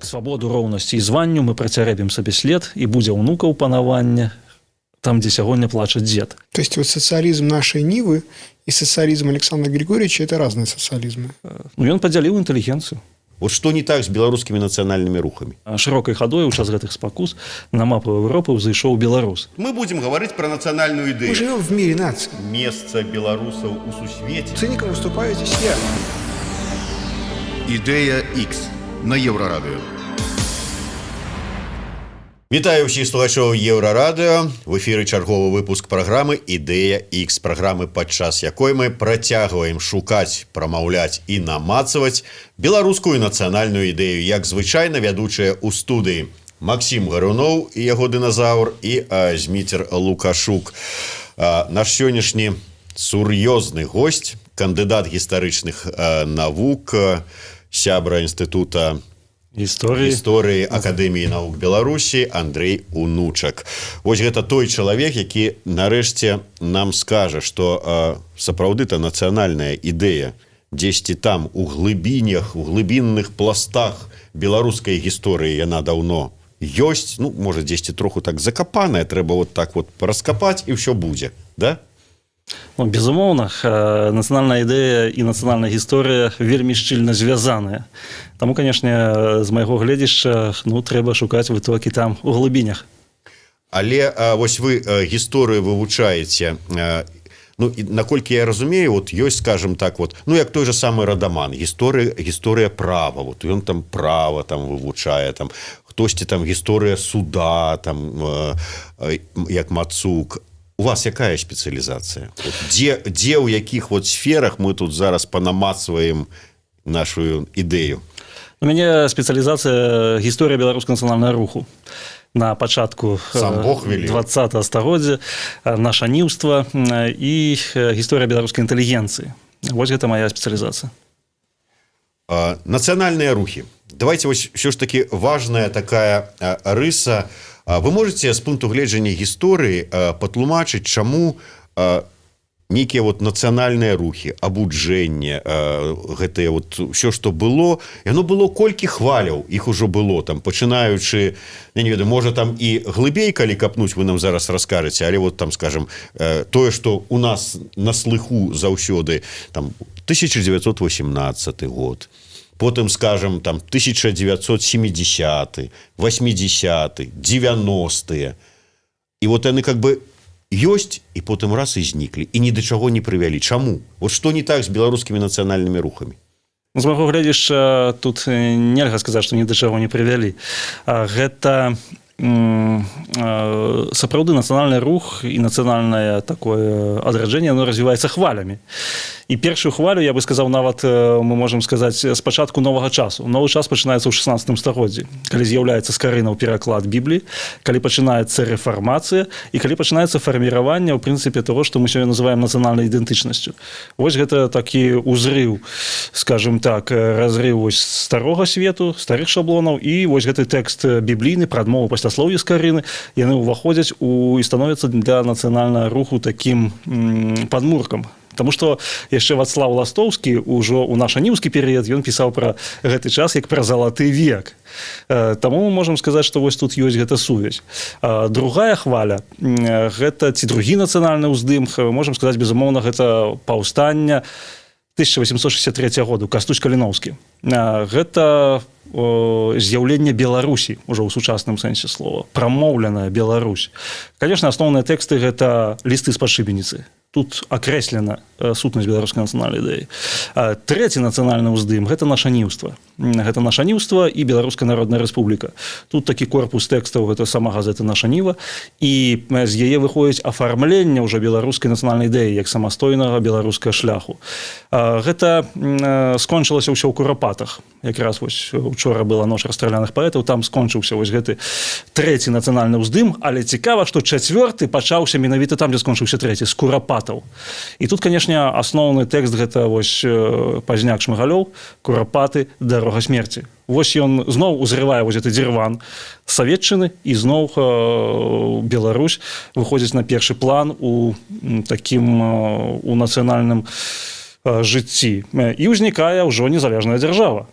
Свабоду, роўнасці і званню мы працярэбім сабе след, і будзе ўнукаў панаванне там, дзе сягоння плача дзед. То есть вот социализм «Нашей Нивы» и социализм Александра Григорьевича – это разные социализмы. Ну, ён падзяліў інтэлігенцыю. Вот что не так с белорусскими национальными рухами? Шырокай хадой у час гэтых спакус на мапу Европы ўзышоў беларус. Мы будем говорить про национальную идею. Мы живем в мире наций. Месца белорусов у сусвеце. Циником выступаю здесь я. Ідэя X на Еўрарадыё. Вітаю ўсіх слухачоў Еўрарадыё. В эфіры чарговы выпуск праграмы «Ідэя X», праграмы, падчас якой мы працягваем шукаць, прамаўляць і намацаваць беларускую нацыянальную ідэю. Як звычайна, вядучыя ў студыі Максім Гаруноў і яго дыназаўр і Зміцер Лукашук. Наш сённяшні сур'ёзны гость, кандыдат гістарычных навук, сябра інстытута гісторыі гісторыі Акадэміі навук Беларусі Андрэй Унучак. Вось гэта той чалавек, які нарэшце нам скажа, што сапраўды-то нацыянальная ідэя дзесьці там у глыбінях, у глыбінных пластах беларускай гісторыі яна даўно ёсць. Ну, можа, дзесьці троху так закапаная, трэба вот так вот раскапаць, і ўсё будзе, да? Ну, безумоўна, нацыянальная ідэя і нацыянальная гісторыя вельмі шчыльна звязаныя. Таму, канешне, з майго гледзішча, ну, трэба шукаць вытокі там, у глыбінях. Але вось вы гісторыю вывучаеце. Ну, і, наколькі я разумею, вот ёсць, скажем так, вот, ну, як той же самы Радаман, гісторыя права, вот ён там права там вывучае, там хтосьці там гісторыя суда, там як Мацук. У вас якая спецыялізацыя? Вот дзе ў якіх вот сферах мы тут зараз панамацваем нашу ідэю? У мяне спецыялізацыя — гісторыя беларускага нацыянальнага руху на пачатку Сам Бог велел. 20 стагоддзя, нашаніўства і гісторыя беларускай інтэлігенцыі. Вось гэта моя спецыялізацыя. Нацыянальныя рухі, давайте вось ўсё ж таки важная такая рыса. Вы можете з пункту гледжання гісторыі патлумачыць, чаму нейкія вот нацыянальныя рухі, абуджэнне, гэтыя вот ўсё, што было, яно было, колькі хваляў іх ужо было там, пачынаючы, я не ведаю, можа, там і глыбей калі капнуць, вы нам зараз раскажаце, але вот там, скажем, тое, что у нас на слыху заўсёды, там 1918 год, потым, скажем, там 1970, 80, 90-е, і вот яны как бы ёсць, і потым раз — і зніклі, і ні да чаго не прывялі. Чаму? Вот что не так з беларускімі нацыянальнымі рухамі? З майго гледзішча, тут нельга сказаць, што ні да чаго не прывялі. Гэта сапраўды нацыянальны рух і нацыянальнае такое адраджэнне, оно развіваецца хвалямі. І першую хвалю, я бы сказаў, нават мы можам сказаць, з пачатку новага часу. Новы час пачынаецца ў 16 стагоддзі, калі з'яўляецца Скарынаў пераклад Бібліі, калі пачынаецца рэфармацыя і калі пачынаецца фарміраванне, ў прынцыпе, того, што мы сёння называем нацыянальнай ідэнтычнасцю. Вось гэта такі узрыў, скажем так, разрыў вось старога свету, старых шаблонаў, і вось гэты тэкст біблійны, прадмову, пасляслоўе Скарыны, яны ўваходзяць у і становяцца для нацыянальнага руху такім падмуркам. Таму што яшчэ Вацлаў Ластоўскі ўжо ў нашаніўскі перыяд, ён пісаў пра гэты час як пра залаты век. Таму мы можам сказаць, што вось тут ёсць гэта сувязь. Другая хваля, гэта ці другі нацыянальны ўздым, можам сказаць, безумоўна, гэта паўстання 1863 году, Кастусь Каліноўскі. Гэта з'яўленне Беларусі ўжо ў сучасным сэнсе слова, прамоўленая Беларусь. Конечно, асноўныя тэксты — гэта «Лісты з-пад шыбеніцы». Тут акрэслена сутнасць беларускай нацыянальнай ідэі. Трэці нацыянальны ўздым — гэта нашаніўства. Гэта нашаніўства і Беларуская Народная Рэспубліка. Тут такі корпус тэкстаў — гэта сама газета «Наша Ніва», і з яе выходзіць афармленне ўжо беларускай нацыянальнай ідэі як самастойнага беларускага шляху. Гэта скончылася ўсё ў Курапатах. Якраз вось учора была ноч расстраляных паэтаў, там скончыўся вось гэты трэці нацыянальны ўздым. Але цікава, што чацвёрты пачаўся менавіта там, дзе скончыўся трэці, з Курапатаў. І тут, канешне, асноўны тэкст — гэта вось Пазняк Шмыгалёў, «Курапаты. Дарога смерці». Вось ён зноў узрывае вось гэты дзірван саветчыны, і зноў Беларусь выходзіць на першы план у такім у нацыянальным жыцці, і ўзнікае ўжо незалежная дзяржава.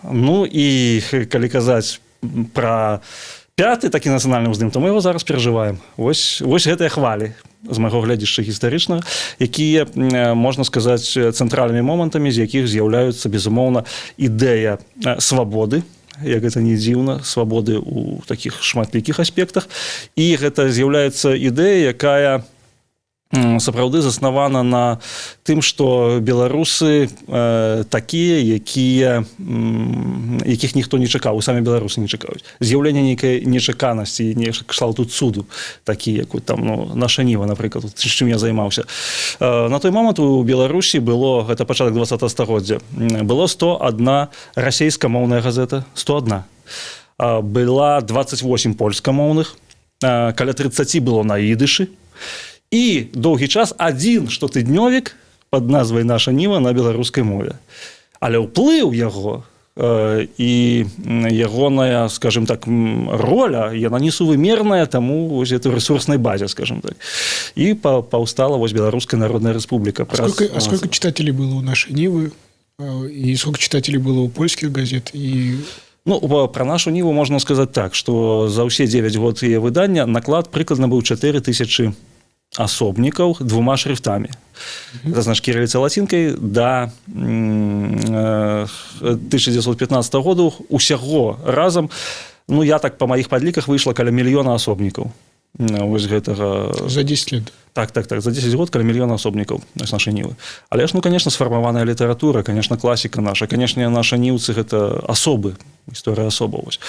Ну і калі казаць пра пяты такі нацыянальны ўздым, то мы его зараз перажываем. Вось гэтыя хвалі, з майго гледзішча гістарычнага, якія, можна сказаць, цэнтральнымі момантамі, з якіх з'яўляюцца, безумоўна, ідэя свабоды, як гэта не дзіўна, свабоды ў такіх шматлікіх аспектах. І гэта з'яўляецца ідэя, якая сапраўды заснавана на тым, што беларусы такія, якіх ніхто не чакаў, самі беларусы не чакаюць, з'яўлення нейкай нечаканасці, не кшталту цуду, такі як там, ну, «Наша Ніва», напрыклад, з чым я займаўся. На той момант у Беларусі было, гэта пачатак 20 стагоддзя, было 101 расейскамоўная газета, 101, была 28 польскамоўных, каля 30 было на ідышы і доўгі час адзін штотыднёвік под назвай «Наша Ніва» на беларускай мове. Але ўплыў яго і ягоная, скажем так, роля, яна несувымерная таму вось этой ресурснай базе, скажем так, і паўстала вось Беларуская Народная Рэспубліка. А сколько читателей было у «Нашей Нивы» и сколько читателей было у польских газет и Ну, пра «Нашу Ніву» можна сказаць так, што за ўсе 9 год яе выдання наклад прыкладна быў 4000 асобнікаў двума шрыфтамі. Это значит, кірыліца, лацінкай. Да 1915 году усяго разам, ну, я так, па маіх падліках, выйшла каля мільёна асобнікаў. Вось гэтага. За 10 лет? Так, за 10 год каля мільёна асобнікаў «Нашай Нівы». Але ж, ну, конечно, сфармаваная літаратура, конечно, класіка наша, конечно, наша ніўцы — гэта асобы, гісторыя асобаў. Вось.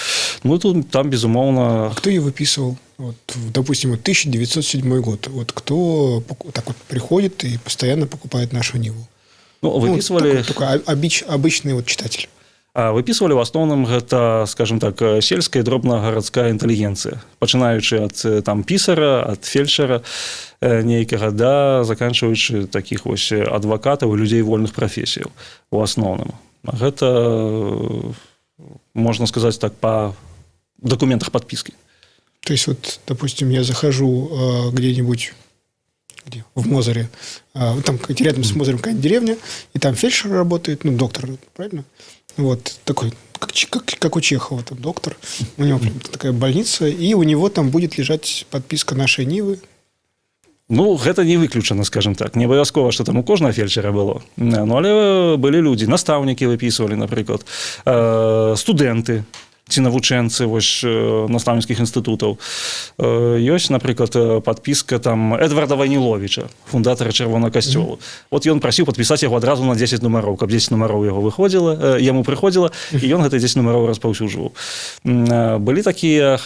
Ну, тут, там, безумоўна. А кто ее выписывал? Вот, допустим, вот 1907 год. Вот кто так вот приходит и постоянно покупает «Нашу Ниву»? Ну, выписывали. Ну, такой обычный вот читатель. Выписывали в асноўным гэта, скажем так, сельская, дробнагарадская інтэлігенцыя, пачынаючы ад там пісара, ад фельчара нейкага, да заканчваючы таких вось адвакатаў і людзей вольных прафесіяў. У асноўным гэта, можна сказаць так, по документах подписки. То есть вот, допустим, я захожу где-нибудь, где? В Мозыре. Там рядом с Мозырем какая-нибудь деревня, и там фельдшер работает, ну, доктор, правильно? Вот, такой, как у Чехова, там доктор. У него прям такая больница, и у него там будет лежать подписка «Нашей Нивы». Ну, гэта не выключана, скажем так, не абавязкова, что там у кожнага фельчара было. Ну, але былі людзі, настаўнікі выпісвалі, напрыклад, студэнты ці навучэнцы вось настаўніцкіх інстытутаў. Ёсць, напрыклад, подпіска там Эдварда Вайніловіча, фундатара Чырвонага касцёлу. Вот ён прасіў падпісаць яго адразу на 10 нумароў, каб 10 нумароў яго выходзіла, яму прыходзіла, і ён гэта 10 нумароў распаўсюджваў. Былі такія,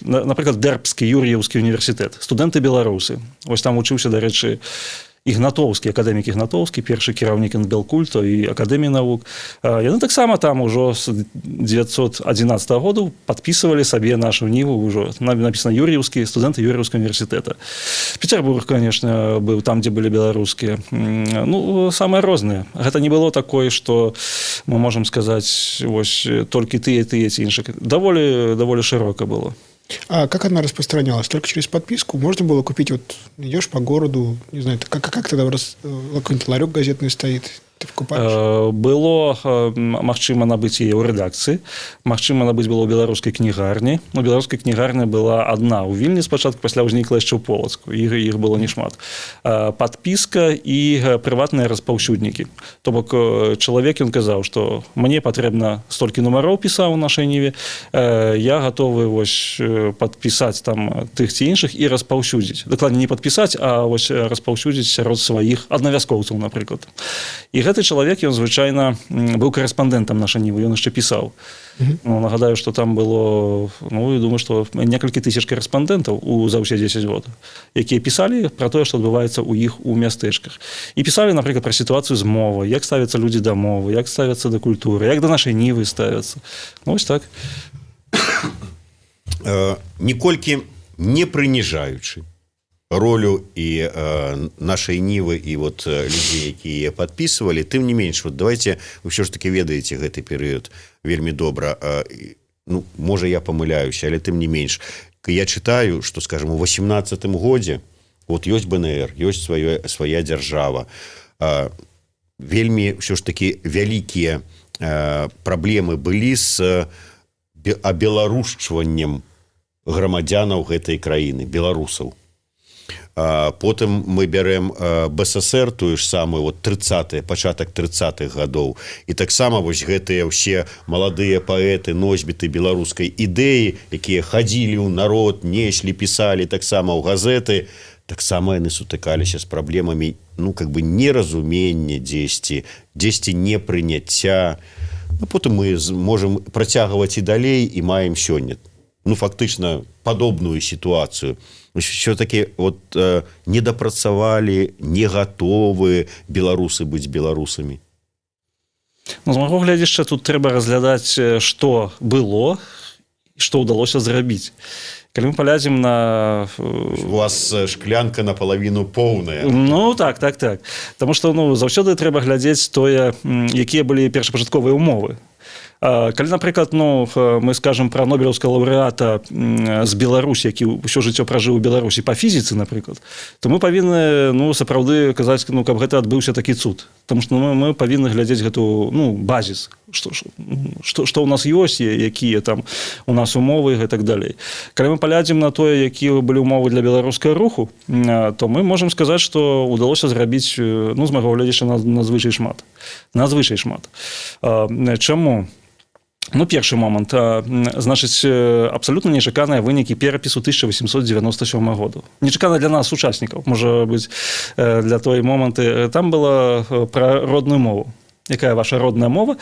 напрыклад, Дэрбскі Юр'еўскі універсітэт, студэнты беларусы. Вось там вучыўся, дарэчы, Ігнатоўскі, акадэмік Ігнатоўскі, першы кіраўнік Белкульту і Акадэміі навук. Яны таксама там ужо з 911 году падпісвалі сабе «Нашу Ніву», ўжо написано «Юр'еўскі, студэнты Юр'еўскага універсітэта». Петербург, конечно, быў там, дзе былі беларускія. Ну, самыя розныя. Гэта не было такое, что мы можам сказаць, вось толькі тыя, тыя ці іншых. Даволі шырока было. А как она распространялась? Только через подписку? Можно было купить, вот идешь по городу, не знаю, как тогда какой-нибудь ларек газетный стоит, ты покупаешь? Было магчыма набыць яе ў рэдакцыі, магчыма набыць было ў беларускай кнігарні. Ну, беларуская кнігарня была адна ў Вільні спачатку, пасля ўзнікла яшчэ ў Полацку, іх было не шмат. Падпіска і прыватныя распаўсюднікі. То бок чалавек, ён казаў, што мне патрэбна столькі нумароў, пісаў у «Нашай Ніве», я гатовы вось падпісаць там тых ці іншых і распаўсюдзіць. Дакладней, не падпісаць, а вось распаўсюдзіць сярод сваіх аднавяскоўцаў, напрыклад. І Гэты чалавек, ён звычайна быў карэспандэнтам «Нашай Нівы», ён яшчэ пісаў. Ну, нагадаю, что там было, ну, я думаю, что некалькі тысяч карэспандэнтаў за ўсе 10 год, якія пісалі про тое, што адбываецца ў іх у мястэчках, і пісалі, напрыклад, пра сітуацыю з мовай, як ставяцца людзі да мовы, як ставяцца да культуры, як да «Нашай Нівы» ставяцца. Ну, ось так. Ніколькі не прыніжаючы ролю і «Нашай Нівы», і вот людзей, якія падпісвалі, тым не менш, вот давайте, вы ўсё ж таки ведаеце гэты перыяд вельмі добра, ну, можа, я памыляюся, але тым не менш я читаю, что, скажем, у 18 годзе вот ёсць БНР, ёсць свая дзяржава, вельмі ўсё ж таки вялікія праблемы былі з абеларушчваннем грамадзянаў гэтай краіны, беларусаў. Потым мы бярэм БССР, тую ж самую, вот 30, пачатак 30-х гадоў, і таксама вось гэтыя ўсе маладыя паэты, носьбіты беларускай ідэі, якія хадзілі ў народ, неслі, пісалі таксама ў газеты, таксама яны сутыкаліся з праблемамі, ну, как бы неразумення дзесьці непрыняцця. Ну, потым мы можем працягваць і далей, і маем сёння, ну, фактычна падобную сітуацыю. Все-таки вот не дапрацавалі, не гатовы беларусы быць беларусамі? Ну, з майго гледзішча, тут трэба разглядаць, што было, што ўдалося зрабіць. Калі мы паглядзім на У вас шклянка наполовину поўная. Ну, так. Таму что, ну, заўсёды трэба глядзець тое, якія былі першапачатковыя умовы. Калі, напрыклад, ну, мы скажем про нобелеўскага лаўрэата з Беларусі, які ўсё жыццё пражыў у Беларусі, па фізіцы, напрыклад, то мы павінны, ну, сапраўды казаць, ну, каб гэта адбыўся такі цуд. Потому что, ну, мы павінны глядзець гэту, ну, базіс, што у нас ёсць, якія там у нас умовы і так далей. Калі мы паглядзім на тое, якія былі умовы для беларускага руху, то мы можем сказаць, што удалося зрабіць, ну, з майго гледзішча, надзвычай шмат, надзвычай шмат. Чаму? Ну, першы момант, значыць, абсалютна нечаканыя вынікі перапісу 1897 году. Нечакана для нас, сучаснікаў, можа быць, для той моманты. Там было пра родную мову, якая ваша родная мова,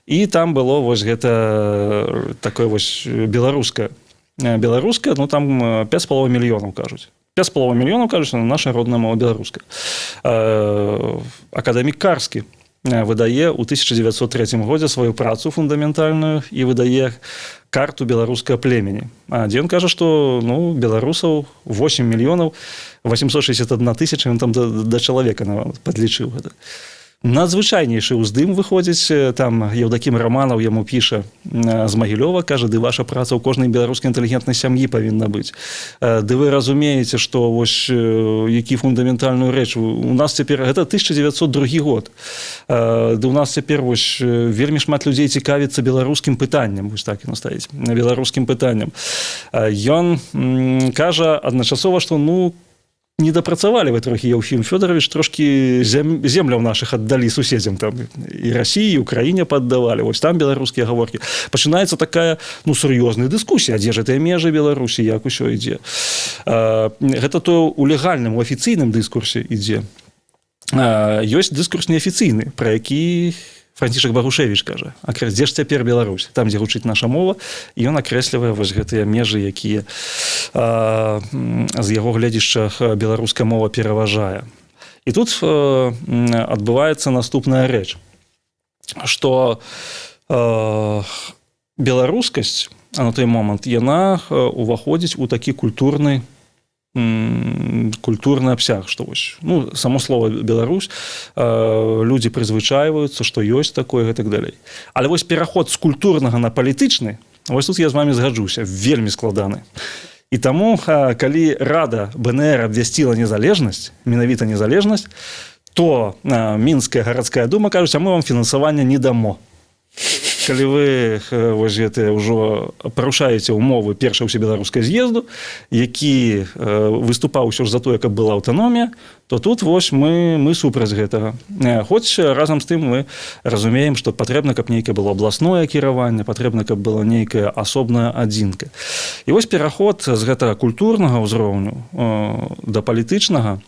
і там было вось гэта такое вось беларускае, беларуская, ну, там 5,5 мільёнаў кажуць, 5,5 мільёнаў кажуць, наша родная мова беларуская. Акадэмік Карскі выдае ў 1903 годзе сваю працу фундаментальную і выдае карту беларускага племені, дзе ён кажа, што, ну, беларусаў 8 мільёнаў 861 тысяча, ён там да чалавека падлічыў гэта. Надзвычайнейшы ўздым выходзіць. Там Еўдакім Раманаў яму піша з Магілёва, кажа: «Ды ваша праца ў кожнай беларускай інтэлігентнай сям'і павінна быць. Ды вы разумееце, што вось які фундаментальную рэч у нас цяпер, гэта 1902 год, ды у нас цяпер вось вельмі шмат людзей цікавіцца беларускім пытаннем». Вось так яно стаіць, беларускім пытаннем. Ён кажа адначасова, што, ну, не дапрацавалі вы трохі, Яўхім Фёдаравіч, трошкі земляў нашых аддалі суседзям там, і Расіі, Украіне паддавалі, вось там беларускія гаворкі. Пачынаецца такая, ну, сур'ёзная дыскусія: дзе ж гэтыя межы Беларусі, як усё ідзе. Гэта то у легальным, у афіцыйным дыскурсе ідзе. Ёсць дыскурс неафіцыйны, пра які Францішак Багушэвіч кажа: «Дзе ж цяпер Беларусь? Там, дзе гучыць наша мова». І ён акрэслівае вось гэтыя межы, якія з яго гледзішча беларуская мова пераважае. І тут адбываецца наступная рэч, что беларускасць на той момант, яна уваходзіць у такі культурны абсяг, што вось, ну, само слово «Беларусь», людзі прызвычайваюцца, што ёсць такое, гэтак далей. Але вось пераход з культурнага на палітычны, вось тут я з вами згаджуся, вельмі складаны. І таму, калі рада БНР абвясціла незалежнасць, менавіта незалежнасць, то Мінская гарадская дума кажуць: «А мы вам фінансавання не дамо, калі вы вось гэтыя ўжо парушаеце ўмовы першага ўсебеларускага з'езду, які выступаў ўсё ж за тое, каб была аўтаномія, то тут вось мы супраць гэтага. Хоць разам з тым мы разумеем, што патрэбна, каб нейкае было абласное кіраванне, патрэбна, каб была нейкая асобная адзінка». І вось пераход з гэтага культурнага ўзроўню да палітычнага,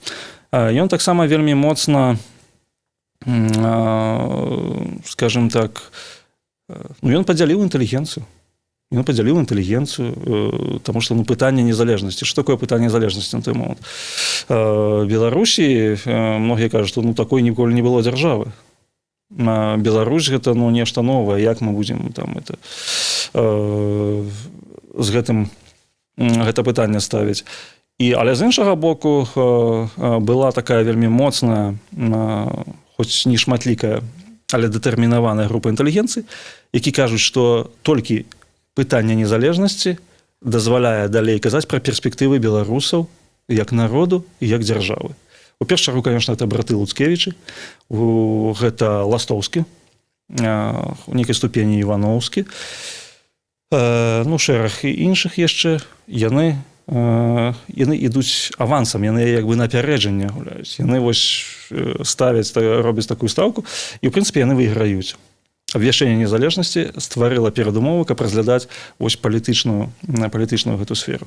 ён таксама вельмі моцна Скажем так, ну, ён падзяліў інтэлігенцыю. Ён падзяліў інтэлігенцыю, таму што, ну, пытанне незалежнасці, что такое пытанне незалежнасці на той момант Беларусі? Многія кажуць, что, ну, такой ніколі не было дзяржавы. На Беларусь гэта, ну, нешта новае, як мы будзем там это з гэтым гэта пытанне ставіць? І але з іншага боку была такая вельмі моцная, хоць не шматлікая, але дэтэрмінаваная група інтэлігенцыі, які кажуць, што толькі пытанне незалежнасці дазваляе далей казаць пра перспектывы беларусаў як народу і як дзяржавы. У першую чаргу, конечно, это браты Луцкевічы, гэта Ластоўскі, у нейкай ступені Іваноўскі, ну, шэраг і іншых яшчэ. Яны ідуць авансам, яны як бы на апярэджанне гуляюць, яны вось ставяць, робяць такую стаўку, і в прынцыпе яны выйграюць. Абвяшчэнне незалежнасці стварыла перадумовы, каб разглядаць вось палітычную гэту сферу.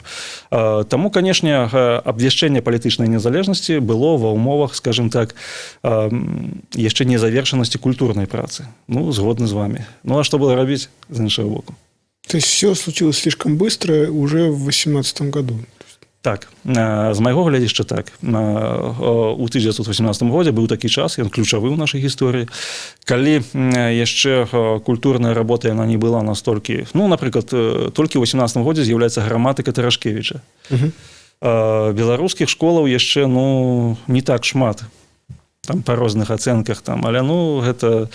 Таму, канешне, абвяшчэнне палітычнай незалежнасці было ва ўмовах, скажем так, яшчэ незавершанасці культурнай працы. Ну, згодны з вами. Ну а што было рабіць з іншага боку? То есть все случилось слишком быстро уже в 18 году. Так, з майго гледзішча, так. У 1918 годзе быў такі час, ён ключавы ў нашай гісторыі, калі яшчэ культурная работа, яна не была настолькі, ну, напрыклад, толькі ў 18 годзе з'яўляецца граматыка Тарашкевіча. Беларускіх школаў яшчэ, ну, не так шмат там, па розных ацэнках там, але, ну, гэта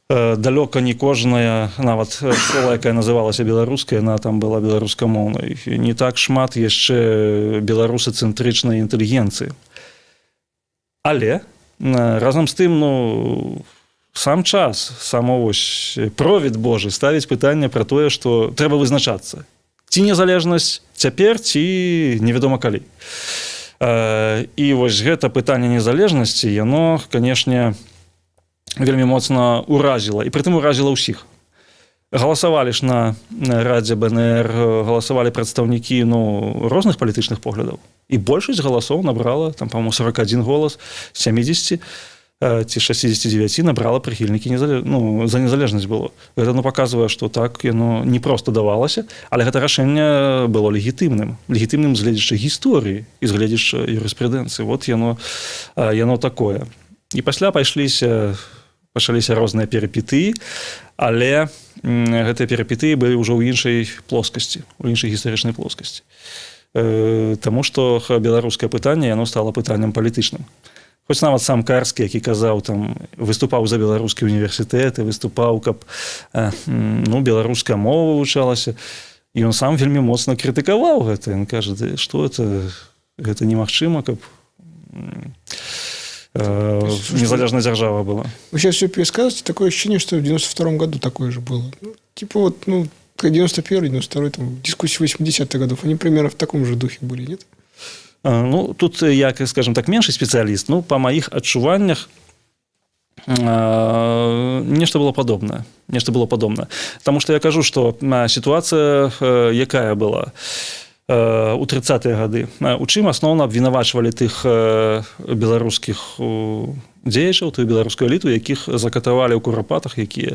далёка не кожная нават школа, якая называлася беларуская, яна там была беларускамоўнай. Не так шмат яшчэ беларусацэнтрычнай інтэлігенцыі. Але разам з тым, ну, сам час, само вось провід Божы ставіць пытанне пра тое, што трэба вызначацца: ці незалежнасць цяпер, ці невядома калі. І вось гэта пытанне незалежнасці, яно, канешне, вельмі моцна уразіла, і прытым уразіла ўсіх. Галасавалі ж на радзе БНР, галасавалі прадстаўнікі, ну, розных палітычных поглядаў, і большасць галасоў набрала там, по-моему, 41 голас 70 ці 69 набрала прыхільнікі ну, за незалежнасць было. Гэта, ну, паказвае, што так яно не проста давалася, але гэта рашэнне было легітымным, легітымным з гледзішча гісторыі і з гледзішча юрыспрудэнцыі. Вот яно такое. І пасля пачаліся розныя перыпетыі, але гэтыя перыпетыі былі ўжо ў іншай плоскасці, у іншай гістарычнай плоскасці. Таму што беларускае пытанне, яно стало пытаннем палітычным. Хоць нават сам Карскі, які казаў там, выступаў за беларускі універсітэт і выступаў, каб ну, беларуская мова вывучалася, і ён сам вельмі моцна крытыкаваў гэта. Ён кажа: «Да што это, гэта немагчыма, каб незалежная дзяржава была». Вы сейчас все пересказываете, такое ощущение, что в 92 году такое же было. Ну, типа вот, ну, 91 92, там, дискуссии 80-х годов, они примерно в таком же духе были, нет? Ну, тут я, скажем так, меншы спецыяліст. Ну, па маіх адчуваннях, нешта было падобнае, нешта было падобнае. Таму што я кажу, што сітуацыя якая была у 30-е гады? У чым асноўна абвінавачвалі тых беларускіх дзеячаў, тую беларускую эліту, якіх закатавалі ў Курапатах, якія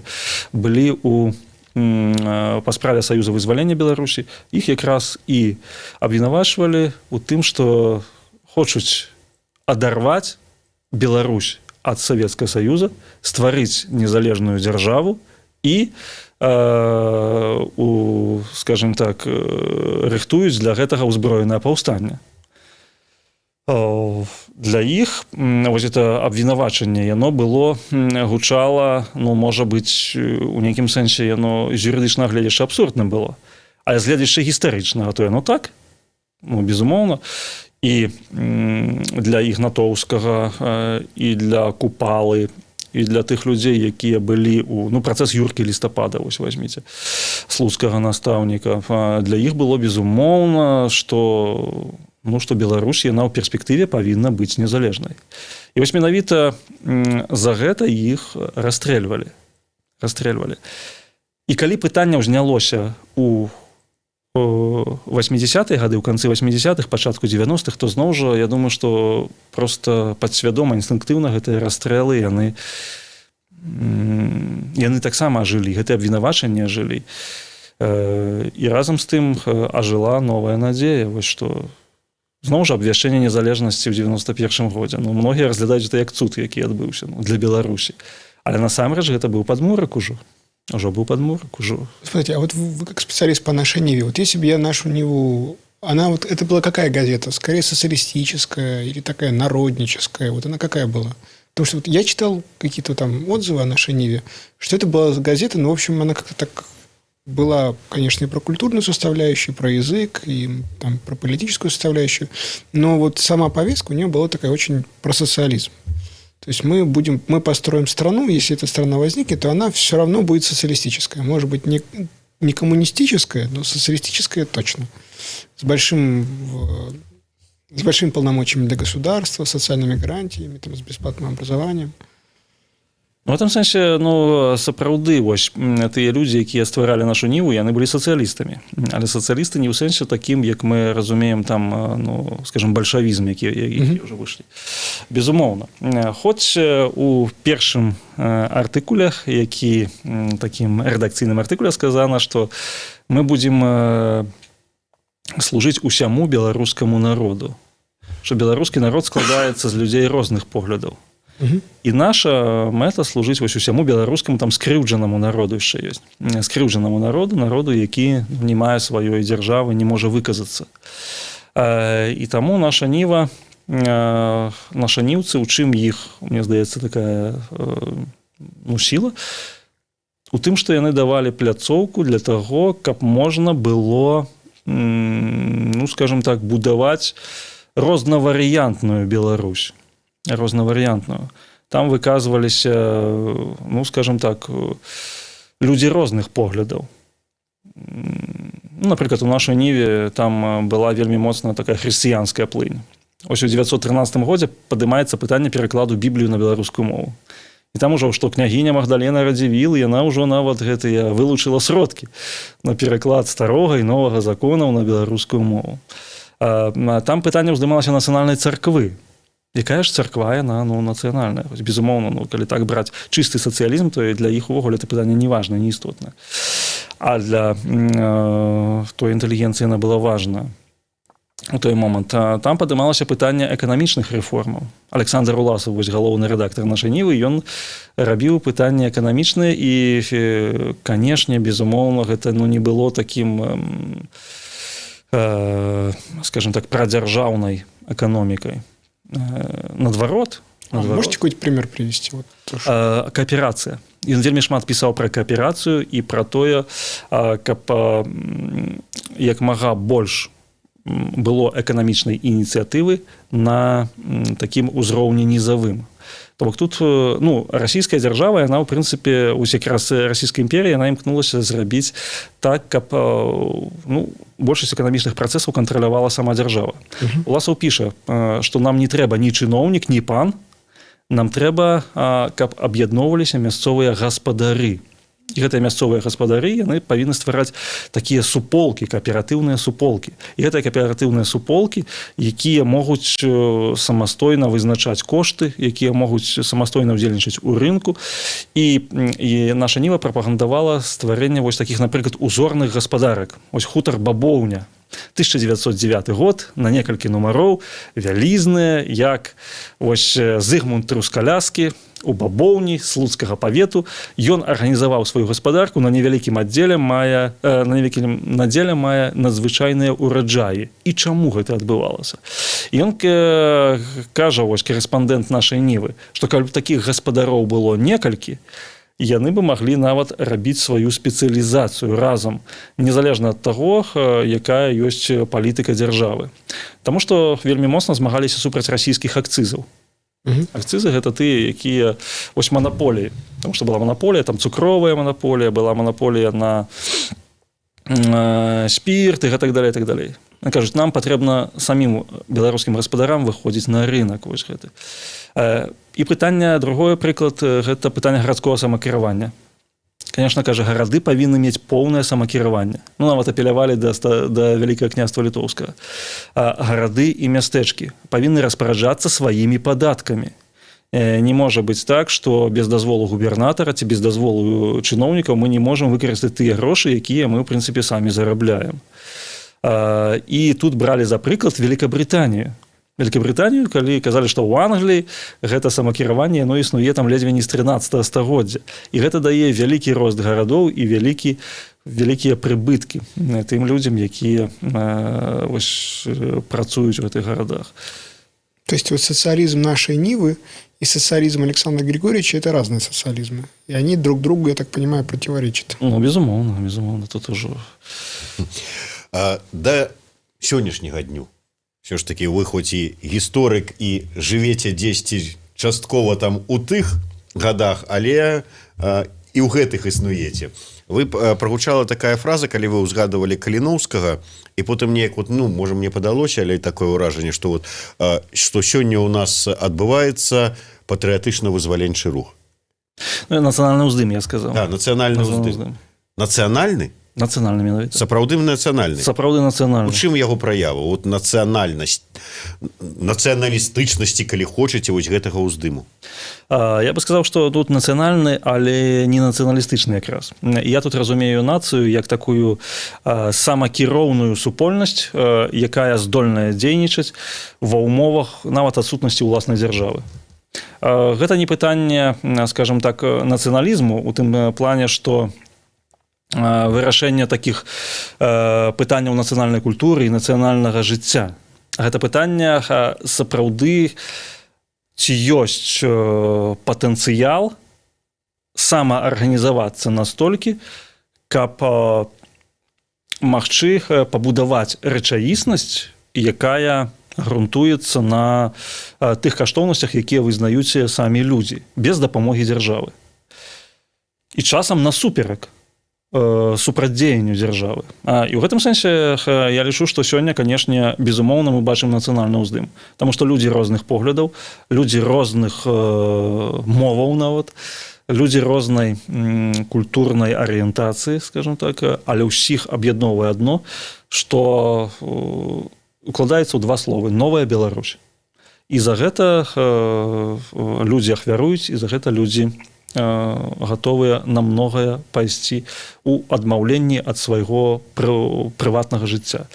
былі у па справе Саюза вызвалення Беларусі? Іх якраз і абвінавачвалі у тым, што хочуць адарваць Беларусь ад Савецкага Саюза, стварыць незалежную дзяржаву і у, скажем так, рыхтуюць для гэтага ўзброенае паўстанне. Для іх вось это абвінавачанне, яно было, гучала, ну, можа быць, у нейкім сэнсе яно з юрыдычнага гледзяшча абсурдным было, а з гледзяшча гістарычнага, то яно так, ну, безумоўна, і для Ігнатоўскага, і для Купалы, і для тых людзей, якія былі у, ну, працэс Юркі Лістапада, вось возьмите слуцкага настаўніка, для іх было безумоўна, что, ну, что Беларусь, яна ў перспектыве павінна быць незалежнай. І вось менавіта за гэта іх расстрэльвалі. І калі пытанне ўзнялося у 80-е гады, ў канцы 80-х, пачатку 90-х, то зноў жа, я думаю, что просто падсвядома, інстынктыўна гэтыя расстрэлы, яны таксама жылі, гэтыя абвінавачанні жылі. І разам з тым ажыла новая надзея, вось што зноў жа абвяшчэнне незалежнасці ў 91 годзе. Ну, многія разглядаюць это як цуд, які адбыўся, ну, для Беларусі, але насамрэч гэта быў падмурак, ужо быў падмурак ужо. Смотрите, а вот вы как специалист по «Нашей Ниве», вот если бы я «Нашу Ниву». Она вот, это была какая газета? Скорее социалистическая или такая народническая? Вот она какая была? Потому что вот я читал какие-то там отзывы о «Нашей Ниве», что это была газета, ну, в общем, она как-то так была, конечно, и про культурную составляющую, про язык, и там про политическую составляющую, но вот сама повестка у нее была такая очень про социализм. То есть мы построим страну, если эта страна возникнет, то она все равно будет социалистическая. Может быть, не коммунистическая, но социалистическая точно. С большими полномочиями для государства, социальными гарантиями, там, с бесплатным образованием. Ну, в этом сэнсе, ну, сапраўды, вось тыя людзі, якія стваралі «Нашу Ніву», яны былі сацыялістамі, але сацыялісты не ў сэнсе такім, як мы разумеем там, ну, скажем, бальшавізм, які уже выйшлі. Безумоўна, хоць у першым артыкулях, які такім рэдакцыйным артыкуле, сказана, что мы будзем служыць усяму беларускаму народу, что беларускі народ складаецца з людзей розных поглядаў. І наша мэта — служыць вось усяму беларускаму там скрыўджанаму народу, яшчэ ёсць скрыўджанаму народу, народу, які не мае сваёй дзяржавы, не можа выказацца. І таму «Наша Ніва», наша ніўцы, у чым іх, мне здаецца, такая, ну, сіла — у тым, што яны давалі пляцоўку для таго, каб можна было, ну, скажем так, будаваць рознаварыянтную Беларусь, рознаварыянтную. Там выказваліся, ну, скажем так, людзі розных поглядаў. Ну, напрыклад, у «Нашай Ніве» там была вельмі моцная такая хрысціянская плынь. Ось у 913 годзе падымаецца пытанне перакладу Біблію на беларускую мову, і там ужо што княгіня Магдалена Радзівіл, яна ўжо нават гэтыя вылучыла сродкі на пераклад старога і новага законаў на беларускую мову. Там пытанне ўздымалася нацыянальнай царквы. Якая ж царква, яна, ну, нацыянальная? Безумоўна, ну, калі так браць чысты сацыялізм, то і для іх увогуле это пытанне не важна, не істотна, а для той інтэлігенцыі яна была важна у той момант. Там падымалася пытанне эканамічных рэформаў. Александр Уласов, вось галоўны рэдактар «Нашай Нівы», ён рабіў пытанне эканамічныя, і, канешне, безумоўна, гэта, ну, не было таким, скажем так, прадзяржаўнай эканомікай, наадварот. Можете какой-то пример привести? Вот, то, что... Кааперацыя. Ён вельмі шмат пісаў пра кааперацыю і пра тое, каб як мага больш было эканамічнай ініцыятывы на такім узроўні нізавым. То бок тут, ну, расійская дзяржава, яна ў прынцыпе, ось якраз Расійская імперія, яна імкнулася зрабіць так, каб, ну, большасць эканамічных працэсаў кантралявала сама дзяржава. Уласаў піша, што нам не трэба ні чыноўнік, ні пан, нам трэба, каб аб'ядноўваліся мясцовыя гаспадары. І гэтыя мясцовыя гаспадары, яны павінны ствараць такія суполкі, кааператыўныя суполкі. І гэтыя кааператыўныя суполкі, якія могуць самастойна вызначаць кошты, якія могуць самастойна ўдзельнічаць у рынку. І «Наша Ніва» прапагандавала стварэнне вось такіх, напрыклад, узорных гаспадарак. Ось хутар Бабоўня, 1909 год, на некалькі нумароў вялізныя, як ось Зыгмунд Трускаляскі у Бабоўні Слуцкага павету, ён арганізаваў сваю гаспадарку на невялікім аддзеле, мае на невялікім надзеле, мае надзвычайныя ўраджаі. І чаму гэта адбывалася? Ён кажа, вось карэспандэнт «Нашай Нівы», што калі б такіх гаспадароў было некалькі, яны бы маглі нават рабіць сваю спецыялізацыю разам, незалежна ад таго, якая ёсць палітыка дзяржавы. Таму што вельмі моцна змагаліся супраць расійскіх акцызаў. Акцызы — гэта тыя, якія ось манаполіі, потому что была манаполія там, цукровая манаполія, была манаполія на спірт і гэтак далее, так далей. Кажуць, нам патрэбна самім беларускім гаспадарам выходзіць на рынок. Вось гэты. І пытанне, другое прыклад, гэта пытанне гарадскога самакіравання. Конечно, кажа, гарады павінны мець поўнае самакіраванне. Ну, нават апелявалі да Вялікага Княства Літоўскага. Гарады і мястэчкі павінны распараджацца сваімі падаткамі. Не можа быць так, что без дазволу губернатара ці без дазволу чыноўнікаў мы не можам выкарыстаць тыя грошы, якія мы ў прынцыпе самі зарабляем. І тут бралі за прыклад Великабрытанію, калі казалі, што ў Англіі гэта самакіраванне, яно існуе там ледзьве не з 13 стагоддзя, і гэта дае вялікі рост гарадоў і вялікія прыбыткі тым людзям, якія вось працуюць у гэтых гарадах. То есть вот социализм «Нашей Нивы» и социализм Александра Григорьевича – это разные социализмы. И они друг другу, я так понимаю, противоречат. Ну, безумоўна, безумоўна, тут ужо Да сённяшняга дню все ж таки вы хоць і гісторык і жывеце дзесьці часткова там у тых годах, але і ў гэтых існуеце. Вы прагучала такая фраза, калі вы ўзгадывалі Каліноўскага, і потым неяк вот, ну, можа, мне падалося, але такое ўражанне, что вот что сёння у нас адбываецца патрыятычна-вызваленчы рух. Ну, нацыянальны ўздым, я сказаў. Да, нацыянальны ўздым. Нацыянальны? Нацыянальны менавіта. Сапраўды нацыянальны? Сапраўды нацыянальны. У чым яго праява, вот нацыянальнасць, нацыяналістычнасці, калі хочаце, вось гэтага ўздыму? Я бы сказаў, что тут нацыянальны, але не нацыяналістычны якраз. Я тут разумею нацыю як такую самакіроўную супольнасць, якая здольная дзейнічаць ва ўмовах нават адсутнасці ўласнай дзяржавы. Гэта не пытанне, скажем так, нацыяналізму у тым плане, что вырашэнне такіх пытанняў нацыянальнай культуры і нацыянальнага жыцця. Гэта пытанне сапраўды, ці ёсць патэнцыял самаарганізавацца настолькі, каб магчы пабудаваць рэчаіснасць, якая грунтуецца на тых каштоўнасцях, якія вызнаюць самі людзі, без дапамогі дзяржавы і часам насуперак супрацьдзеянню дзяржавы. І ў гэтым сэнсе я лічу, што сёння, канешне, безумоўна, мы бачым нацыянальны ўздым, таму што людзі розных поглядаў, людзі розных моваў, нават людзі рознай культурнай арыентацыі, скажем так, але ўсіх аб'ядноўвае адно, што укладаецца ў два словы: новая Беларусь. І за гэта людзі ахвяруюць, і за гэта людзі гатовыя на многае пайсці у адмаўленні ад свайго прыватнага жыцця.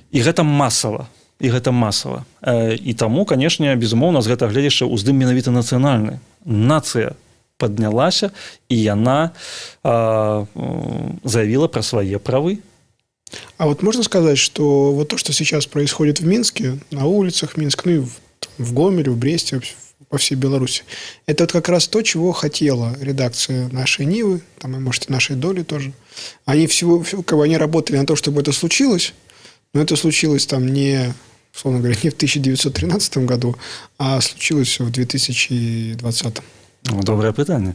І гэта масава, і гэта масава. І таму, канешне, безумоўна, з гэтага гледзяшча ўздым менавіта нацыянальны. Нацыя паднялася, і яна заявіла пра свае правы. А вот можно сказать, что вот то, что сейчас происходит в Минске, на улицах Минска, ну и в Гомеле, в Бресте, по всей Беларуси, это вот как раз то, чего хотела редакция «Нашей Нивы», там, и, может, и «Нашей доли» тоже. Они всего, как бы они работали на то, чтобы это случилось, но это случилось там не, условно говоря, не в 1913 году, а случилось в 2020. Ну, добрае пытанне.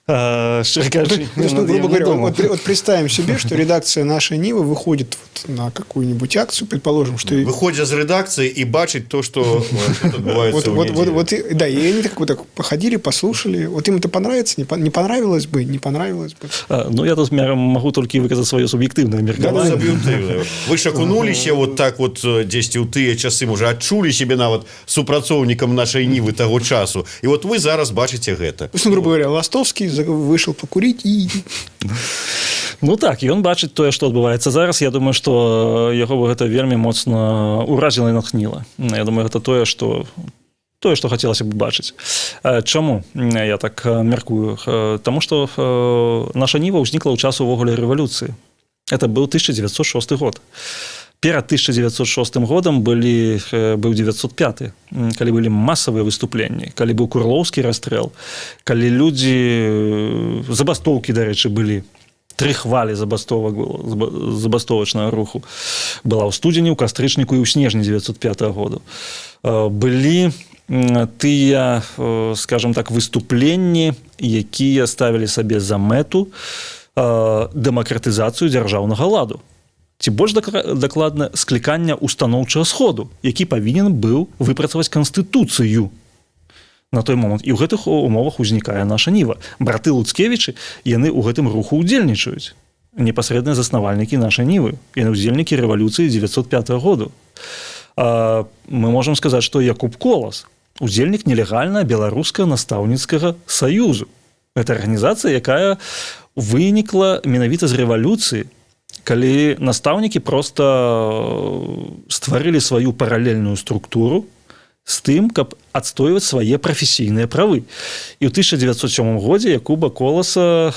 Шчыра кажучы, То есть, ну, грубо говоря, вот представим себе, что редакция «Нашей Нивы» выходит вот на какую-нибудь акцию, предположим, что... Выходзя з рэдакцыі і бачыць то, что адбываецца. Вот, да, и они так вот так походили, послушали. Вот им это понравится, не понравилось бы, не понравилось бы. Ну, я тут могу толькі выказаць сваё суб'ектыўнае меркаванне. Суб'ектыўнае. Вы ж акунуліся вот так вот дзесьці ў тыя часы, можа, адчулі сябе нават супрацоўнікам «Нашай Нівы» таго часу. І вот вы зараз бачыце гэта. То есть, ну, грубо говоря, Ластовский вышел покурить и... Ну так, ён бачыць тое, што адбываецца зараз. Я думаю, што яго бы гэта вельмі моцна ўразіла і натхніла. Я думаю, гэта тое, што хацелася б бачыць. Чаму я так мяркую? Таму што «Наша Ніва» ўзнікла ў час увогуле рэвалюцыі. Это быў 1906 год. Перад 1906 годам быў 905, калі былі масавыя выступленні, калі быў курлоўскі расстрэл, калі людзі, забастоўкі, дарэчы, былі, тры хвалі забастовак было, забастовачнага руху была ў студзені, ў кастрычніку і ў снежні 905 году. Былі тыя, скажем так, выступленні, якія ставілі сабе за мэту дэмакратызацыю дзяржаўнага ладу, ці больш дакладна, склікання устаноўчага сходу, які павінен быў выпрацаваць канстытуцыю. На той момант і ў гэтых умовах узнікае «Наша Ніва». Браты Луцкевічы, яны ў гэтым руху удзельнічаюць, непасрэдныя заснавальнікі «Нашай Нівы», яны удзельнікі рэвалюцыі 905 году. Мы можам сказаць, што Якуб Колас — удзельнік нелегальна Беларускага настаўніцкага саюзу. Это арганізацыя, якая вынікла менавіта з рэвалюцыі, калі настаўнікі просто стварылі сваю паралельную структуру з тым, каб адстойваць свае прафесійныя правы. І ў 1907 годзе Якуба Коласа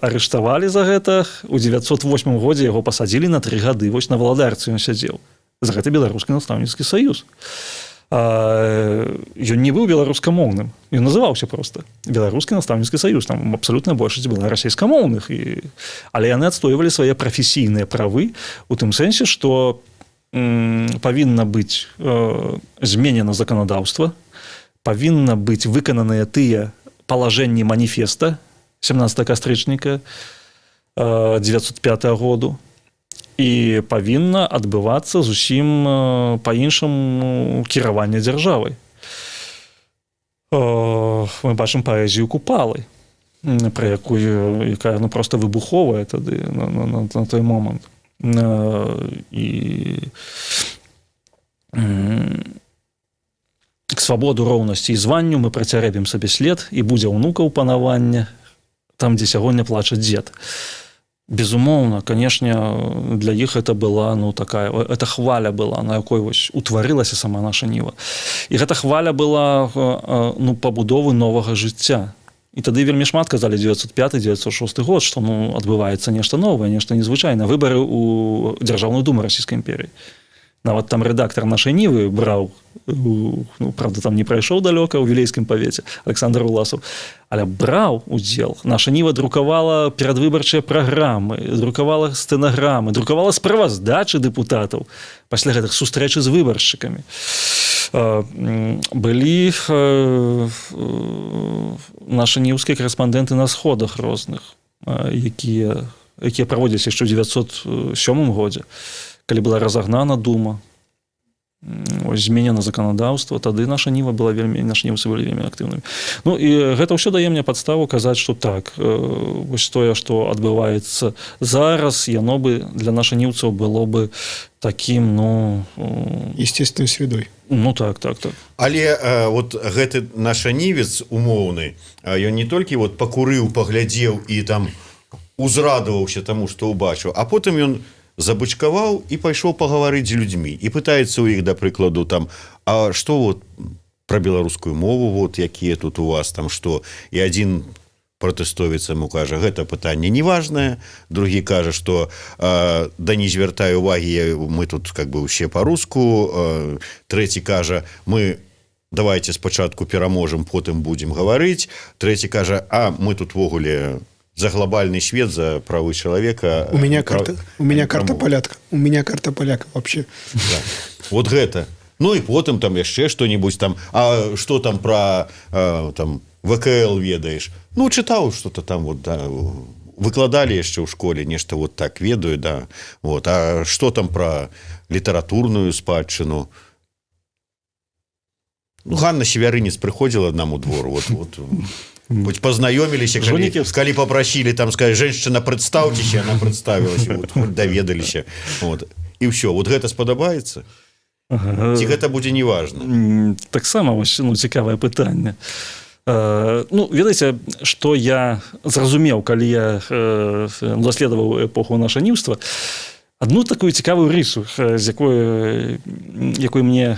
арыштавалі за гэта. У 908 годзе яго пасадзілі на 3 гады. Вось на Валадарцы ён сядзеў за гэты Беларускі настаўніцкі саюз. Ён не быў беларускамоўным, ён называўся просто Беларускі настаўніцкі саюз. Там абсалютная большасць была расійскамоўных, але яны адстойвалі свае прафесійныя правы у тым сэнсе, што павінна быць зменена заканадаўства, павінна быць выкананыя тыя палажэнні маніфеста 17 кастрычніка 905 году, і павінна адбывацца зусім па-іншаму кіраванне дзяржавай. Мы бачым паэзію Купалы, пра якую, якая, ну, просто выбуховая тады на той момант. І к свабоду, роўнасці і званню мы працярэбім сабе след, і будзе ўнукаў панавання там, дзе сягоння плача дзед. Безумоўна, канешне, для іх это была, ну, такая это хваля была, на якой вось утварылася сама «Наша Ніва». І гэта хваля была, ну, пабудовы новага жыцця. І тады вельмі шмат казалі, 905, 906 год, что, ну, адбываецца нешта новае, нешта незвычайна, выбары у Дзяржаўную думу Расійскай імперыі. Нават там рэдактар «Нашай Нівы» браў, ну, правда, там не прайшоў далёка, ў Вілейскім павеце, Александр Уласаў, але браў удзел. «Наша Ніва» друкавала перадвыбарчыя праграмы, друкавала стэнаграмы, друкавала справаздачы дэпутатаў пасля гэтых сустрэчы з выбаршчыкамі. Былі нашы ніўскія карэспандэнты на сходах розных, якія праводзяць яшчэ ў 907 годзе, калі была разагнана дума, зменена заканадаўства. Тады «Наша Ніва» была вельмі, нашы ніўцы былі вельмі актыўнымі. Ну і гэта ўсё дае мне падставу казаць, что так, вось тое, што адбываецца зараз, яно бы для нашаніўцаў было бы таким, ну, естественной средой. Ну так. Але вот гэты нашанівец умоўны, ён не толькі вот пакурыў, паглядзеў і там узрадаваўся таму, што ўбачыў, а потым ён забычкаваў і пайшоў пагаварыць з людзьмі і пытаецца ў іх, да прыкладу, там: «А что вот про беларускую мову, вот якія тут у вас там что?» І один пратэстовец ему кажа: «Гэта пытанне неважное». Другі кажа, что да не звяртай увагі, мы тут как бы усе по-руску. Трэці кажа: «Мы давайте спачатку пераможам, потым будем гаварыць». Трэці кажа: «А мы тут увогуле за глобальный свет, за правы человека». У меня карта, у меня карта поляка, у меня карта поляка вообще. Да. Вот гэта. Ну і потым там яшчэ что-нибудь там: «А что там про там ВКЛ ведаеш?» «Ну, чытаў что-то там вот, да, выкладалі яшчэ ў школе, нешта вот так ведаю, да». Вот: «А что там про літаратурную спадчыну?» Ну, Ганна Севярынец прыходзіла нам у двор, вот хоть познаёміліся, калі попросили там сказать: «Женщина, представьтесь», она представилась, вот, хоть даведаліся, вот і ўсё. Вот гэта спадабаецца ці гэта будзе неважна? Таксама вось, ну, цікавае пытанне. Ну, ведаеце, што я зразумеў, калі я даследаваў эпоху нашаніўства? Одну такую цікавую рысу, з якой, мне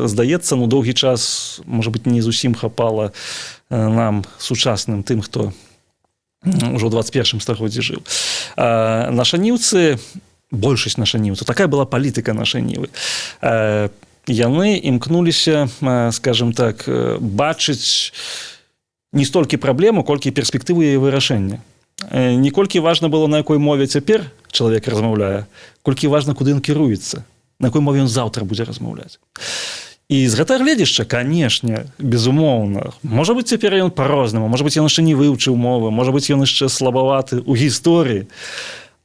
здаецца, ну, доўгі час, можа быть, не зусім хапала нам, сучасным, тым, хто ўжо ў 21 стагоддзі жыў. Нашаніўцы, большасць нашаніўцаў, такая была палітыка «Нашай Нівы», яны імкнуліся, скажем так, бачыць не столькі праблему, колькі перспектыву яе вырашэння. Не колькі важна было, на якой мове цяпер чалавек размаўляе, колькі важна, куды ён кіруецца, на якой мове ён заўтра будзе размаўляць. І з гэтага гледзяшча, канешне, безумоўна, можа быть, цяпер ён по-рознаму, можа быть, ён яшчэ не вывучыў мовы, можа быть, ён яшчэ слабаваты ў гісторыі,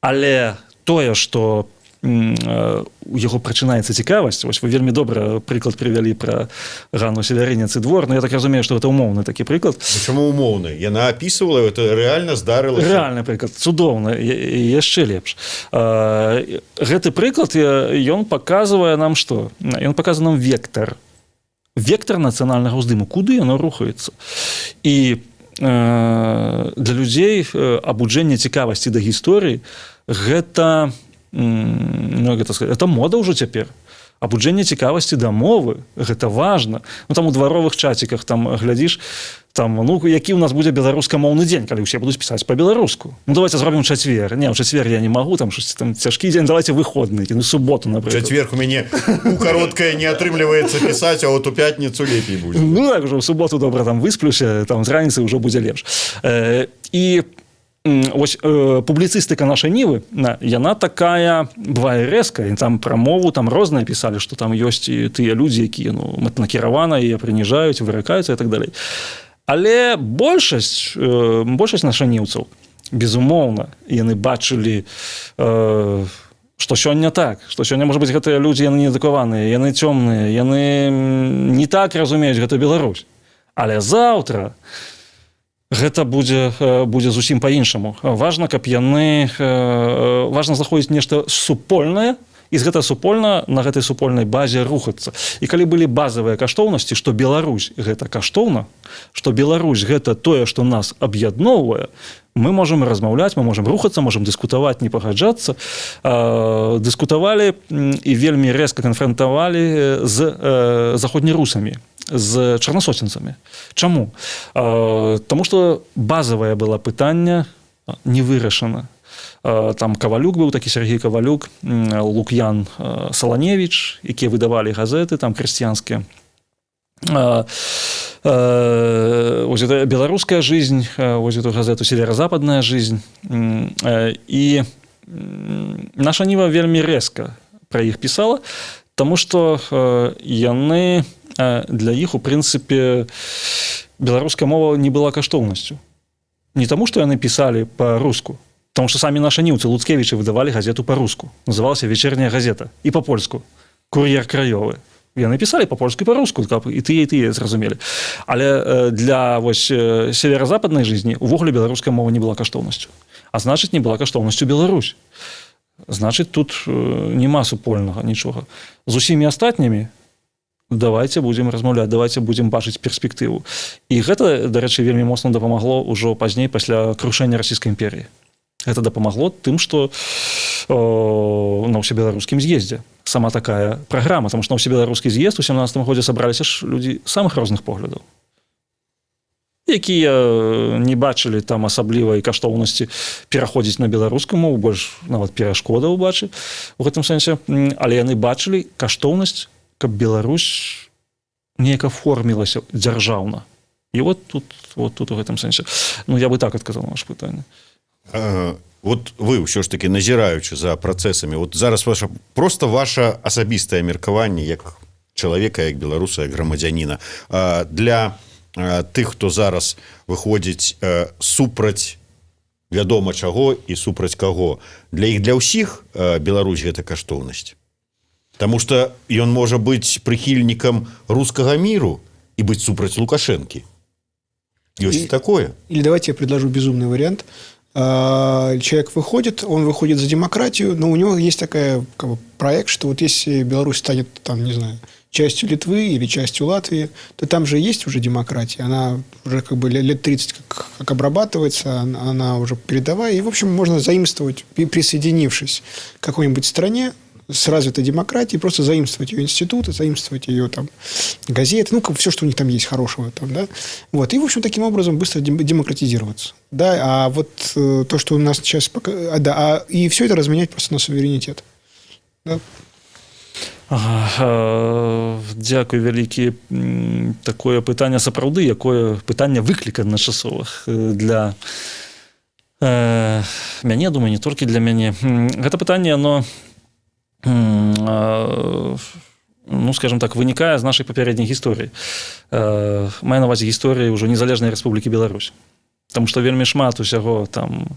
але тое, что у яго прачынаецца цікавасць. Вось вы вельмі добра прыклад прывялі пра Ганну Севярынец і двор. Но я так разумею, что это умоўны такі прыклад. Чаму умоўны? Яна опісвала, это реально здарылася. Рэальны прыклад, цудоўна, яшчэ лепш. Гэты прыклад, ён паказвае нам што? Ён паказвае нам вектор нацыянальнага ўздыму, куды яно рухаецца. І для людзей абуджэнне цікавасці да гісторыі — гэта, ну, гэта сказать, это мода ўжо цяпер. Абуджэнне цікавасці да мовы — гэта важна. Ну, там у дваровых чаціках там глядзіш, там: «Ну, які у нас будзе беларускамоўны дзень, калі ўсе будуць пісаць по-беларуску?» «Ну, давайте зробім чацвер». «Не, ў чацвер я не магу, там щось там цяжкі дзень, давайте выходны, ну, суботу, напрыклад». Чацверг у мяне у кароткая, не атрымліваецца пісаць, а вот у пятніцу лепей будзе. Ну так, уже ў суботу добра там высплюся, там з раніцы ўжо будзе лепш. І вось публіцыстыка «Нашай Нівы», яна такая бывае рэзкая, там пра мову там розныя пісалі, што там ёсць і тыя людзі, якія, ну, мэтанакіравана яе прыніжаюць, выракаюцца і так далей. Але большасць нашаніўцаў, безумоўна, яны бачылі, што сёння так, што сёння, может быть, гэтыя людзі, яны неадукаваныя, яны цёмныя, яны не так разумеюць гэту Беларусь, але заўтра гэта будзе зусім по-іншаму. Важна, каб яны, важна знаходзіць нешта супольнае і з гэта супольна, на гэтай супольнай базе рухацца. І калі былі базавыя каштоўнасці, што Беларусь — гэта каштоўна, што Беларусь — гэта тое, што нас аб'ядноўвае, мы можем размаўляць, мы можем рухацца, можем дыскутаваць, не пагаджацца. Дыскутавалі і вельмі рэзка канфрантавалі з заходнерусамі, з чарнасоценцамі. Чаму? Таму что базавае было пытанне не вырашана. Там Кавалюк быў такі, Сергей Кавалюк, Лук'ян Саланевич, якія выдавалі газеты там крестьянскія. Ось это «Белорусская жизнь», ось эту газету «Северо-западная жизнь». І «Наша Ніва» вельмі рэзка пра іх пісала, таму что яны, для іх у прынцыпе беларуская мова не была каштоўнасцю. Не таму, что яны пісалі по-руску, потому что самі нашаніўцы, Луцкевічы, выдавалі газету по-руску, называлася «Вечерняя газета», і по-польску «Кур'ер краёвы». Яны пісалі по-польску і по-руску, каб і тыя, і тыя зразумелі. Але для вось «Северо-западной жизни» увогуле беларуская мова не была каштоўнасцю, а значыць, не была каштоўнасцю Беларусь, значыць, тут няма супольнага нічога з усімі астатнімі. Давайте будем размаўляць, давайте будем бачыць перспектыву. І гэта, дарэчы, вельмі моцна дапамагло ўжо пазней, пасля крушэння Расійскай імперіі. Это дапамагло тым, что на ўсебеларускім з'ездзе сама такая праграма, потому что на ўсебеларускі з'езд у 17 годзе сабраліся ж людзі самых розных поглядаў, якія не бачылі там асаблівай каштоўнасці пераходзіць на беларускую мову, больш нават перашкода ўбачы у гэтым сэнсе, але яны бачылі каштоўнасць, каб Беларусь неяк аформілася дзяржаўна. І вот тут у гэтым сэнсе, ну, я бы так адказал на ваше пытанне. Вот вы ўсё ж таки, назіраючы за працэсамі, вот зараз ваша, просто ваше асабістае меркаванне як чалавека, як беларуса, як грамадзяніна, для тых, хто зараз выходзіць супраць вядома чаго і супраць каго, для іх, для ўсіх Беларусь — гэта каштоўнасць? Таму что ён можа быць прыхільнікам рускага міру і быць супраць Лукашэнкі, ёсць такое. Или давайте я предложу безумный вариант. Человек выходит, он выходит за демократию, но у него есть такая, как бы, проект, что вот если Беларусь станет, там, не знаю, частью Литвы или частью Латвии, то там же есть уже демократия, она уже как бы лет 30 как обрабатывается, она уже передовая, и, в общем, можно заимствовать, присоединившись к какой-нибудь стране с развитой демократией, просто заимствовать ее институты, заимствовать ее там газеты, ну, все, что у них там есть хорошего там, да, вот, и, в общем, таким образом быстро демократизироваться, да, а вот то, что у нас сейчас пока, да, и все это разменять просто на суверенитет, да. Ага, дзякуй вялікі. Такое пытанне сапраўды, якое пытанне выклікана часовых для мяне, думаю, не толькі для мяне. Гэта пытанне, оно, ну, скажем так, вынікае з нашай папярэдняй гісторыі, маю на увазе гісторыі ўжо незалежнай Рэспублікі Беларусь. Таму што вельмі шмат усяго там.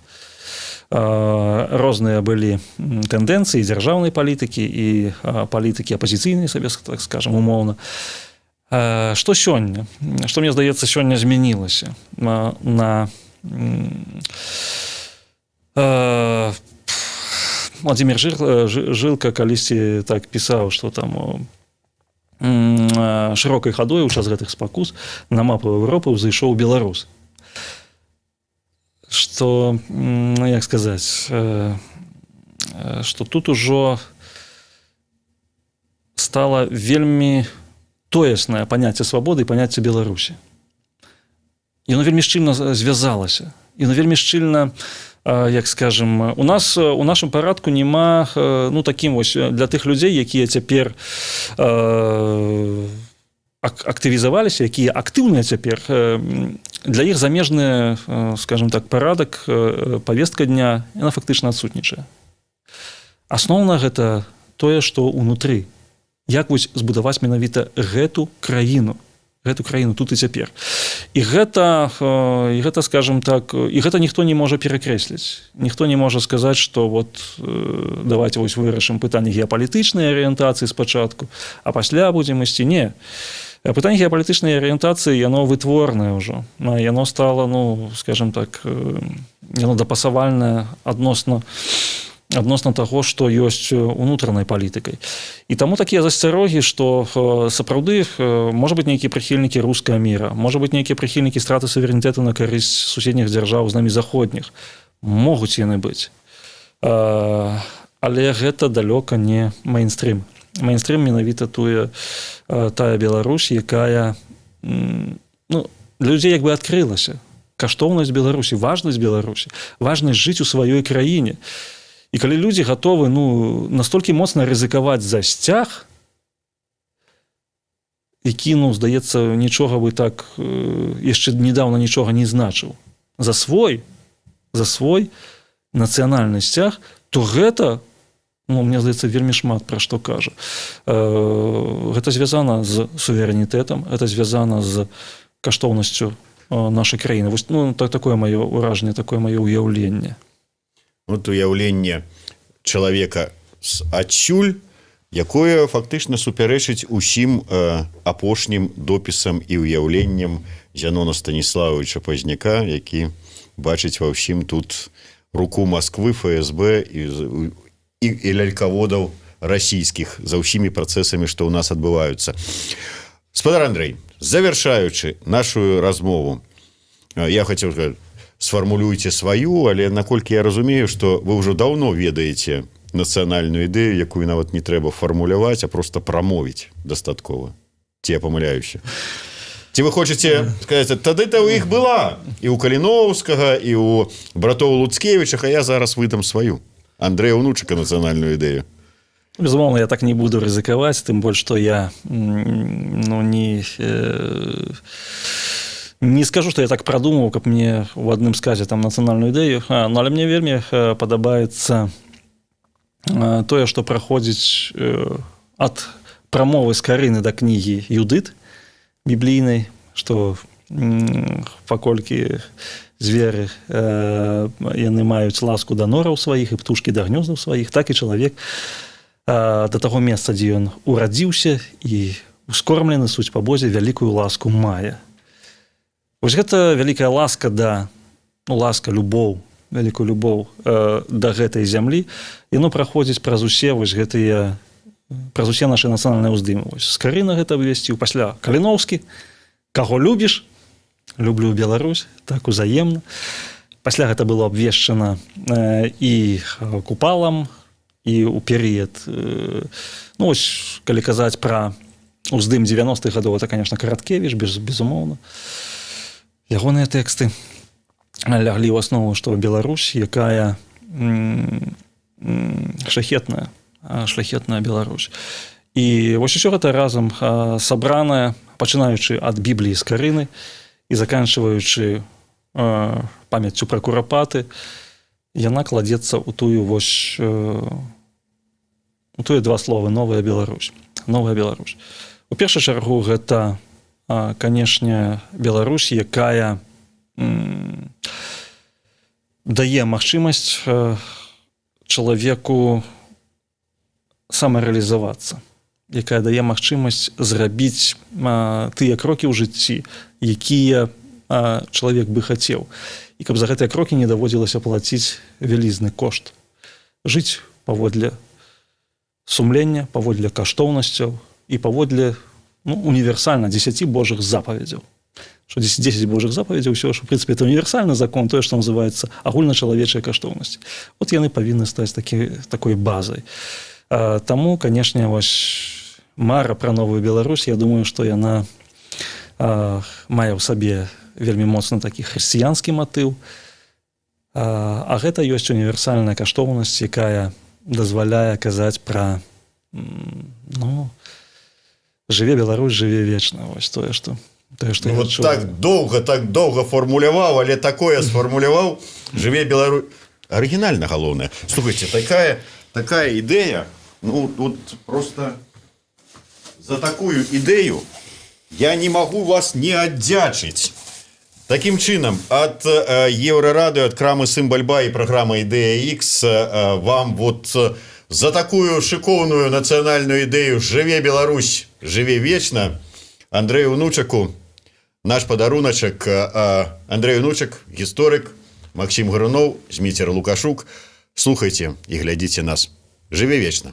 Розныя былі тэндэнцыі дзяржаўнай палітыкі і палітыкі апазіцыйнай сабе, так скажем, умоўна. Што сёння, што, мне здаецца, сёння змянілася на Владимир Жылка калісьці так пісаў, что там шырокай хадой у час гэтых спакус на мапу Европы ўзышоў беларус, что, ну, як сказаць, что тут ужо стала вельмі тоеснае паняцце свабоды і паняцце Беларусі. Яно вельмі шчыльна звязалася, яно вельмі шчыльна, як скажем, у нас, у нашым парадку няма, ну, таким вось для тых людзей, якія цяпер актывізаваліся, якія актыўныя цяпер, для іх замежны, скажем так, парадак, павестка дня, яна фактычна адсутнічае. Асноўна гэта тое, што унутры, як вось збудаваць менавіта гэту краіну тут і цяпер. І гэта, скажем так, і гэта ніхто не можа перакрэсліць, ніхто не можа сказаць, что вот давайте вось вырашым пытанне геапалітычнай арыентацыі спачатку, а пасля будзем ісці. Не, пытанне геапалітычнай арыентацыі, яно вытворнае ўжо, яно стало, ну, скажем так, яно дапасавальнае адносна таго, што ёсць унутранай палітыкай. І таму такія засцярогі, што сапраўды, можа быть, нейкія прыхільнікі рускага мира, можа быть, нейкія прыхільнікі страты суверэнітэту на карысць суседніх дзяржаў з намі заходніх, могуць яны быць, але гэта далёка не мейнстрым. Мейнстрым менавіта тая Беларусь, якая, ну, для людзей як бы адкрылася каштоўнасць Беларусі, важнасць Беларусі, важнасць жыць у сваёй краіне. І калі людзі гатовы, ну, настолькі моцна рызыкаваць за сцяг, які, ну, здаецца, нічога бы так яшчэ недавно нічога не значыў, за свой нацыянальны сцяг, то гэта, ну, мне здаецца, вельмі шмат пра што кажа. Гэта звязана з суверэнітэтам, это звязана з каштоўнасцю нашай краіны. Вось, ну, так, такое маё ўражанне, такое маё ўяўленне. Вот уяўленне чалавека з адсюль, якое фактычна супярэчыць усім апошнім допісам і ўяўленнем Зянона Станіславовича Пазняка, які бачыць ва ўсім тут руку Москвы, ФСБ і лялькаводаў расійскіх за ўсімі працэсамі, што ў нас адбываюцца. Спадар Андрей, завершаючы нашу размову, я хацеў сказать: сфармулюйце сваю, але наколькі я разумею, что вы ўжо даўно ведаеце нацыянальную ідэю, якую нават не трэба фармуляваць, а просто прамовіць дастаткова. Ці я памыляюся? Ці вы хочаце сказать: тады то у іх была, і у Каліноўскага, і у братоў Луцкевічах, а я зараз выдам сваю, Андрэя Унучыка, нацыянальную ідэю? Безумоўна, я так не буду рызыкаваць, тым больш што я ну, не скажу, что я так прадумаў, каб мне у адным сказе там нацыянальную ідэю, ну, але мне вельмі падабаецца тое, што праходзіць ад прамовы Скарыны да кнігі Юдыт біблійнай, што паколькі зверы яны маюць ласку да нораў сваіх і птушкі да гнёздаў сваіх, так і чалавек да таго месца, дзе ён урадзіўся і ускормлены, суть па Бозе, вялікую ласку мае. Вось гэта вялікая ласка да, ну, ласка, любоў, вялікую любоў да гэтай зямлі, яно праходзіць праз усе вось гэтыя, праз усе нашы нацыянальныя ўздымы. Вось Скарына гэта абвесціў, пасля Каліноўскі: «Каго любіш?» «Люблю Беларусь», так, узаемна. Пасля гэта было абвешчана і Купалам, і ў перыяд, ну, ось, калі казаць пра уздым 90-х гадоў, это, конечно, Караткевич, безумоўна, ягоныя тэксты ляглі ў аснову, што Беларусь, якая шляхетная, шляхетная Беларусь. І вось усё гэта разам сабранае, пачынаючы ад Бібліі Скарыны і заканчваючы памяццю пра Курапаты, яна кладзецца ў тую вось у тыя два словы: новая Беларусь. Новая Беларусь у першую чаргу гэта, канешне, Беларусь, якая дае магчымасць чалавеку самарэалізавацца, якая дае магчымасць зрабіць тыя крокі ў жыцці, якія чалавек бы хацеў, і каб за гэтыя крокі не даводзілася плаціць вялізны кошт. Жыць паводле сумлення, паводле каштоўнасцяў і паводле, ну, універсальна 10 божых запаведзяў, что 10, 10 божых запаведзяў, ўсё ж, в принципе, это універсальны закон, тое, что называется агульначалавечая каштоўнасць. Вот яны павінны стаць такой базай. Таму, канешне, вось мара пра новую Беларусь, я думаю, что яна мае ў сабе вельмі моцна такі хрысціянскі матыў, а гэта ёсць універсальная каштоўнасць, якая дазваляе казаць пра ну, жыве Беларусь, жыве вечна. Вось тое, што Ну, я вот адчуваю. Так доўга, так доўга фармуляваў, але такое сфармуляваў: жыве Беларусь. Арыгінальна, галоўнае. Слухайте, такая ідэя, ну вот просто за такую ідэю я не магу вас не аддзячыць. Такім чынам, ад Еўрарадыё, ад крамы Сымбальба і праграмы «Ідэя X» вам вот за такую шыкоўную нацыянальную ідэю «Жыве Беларусь, жыве вечна», Андрэю Унучаку наш падаруначак. Андрэй Унучак, гісторык, Максім Гаруноў, Зміцер Лукашук. Слухайце і глядзіце нас. Жыве вечна!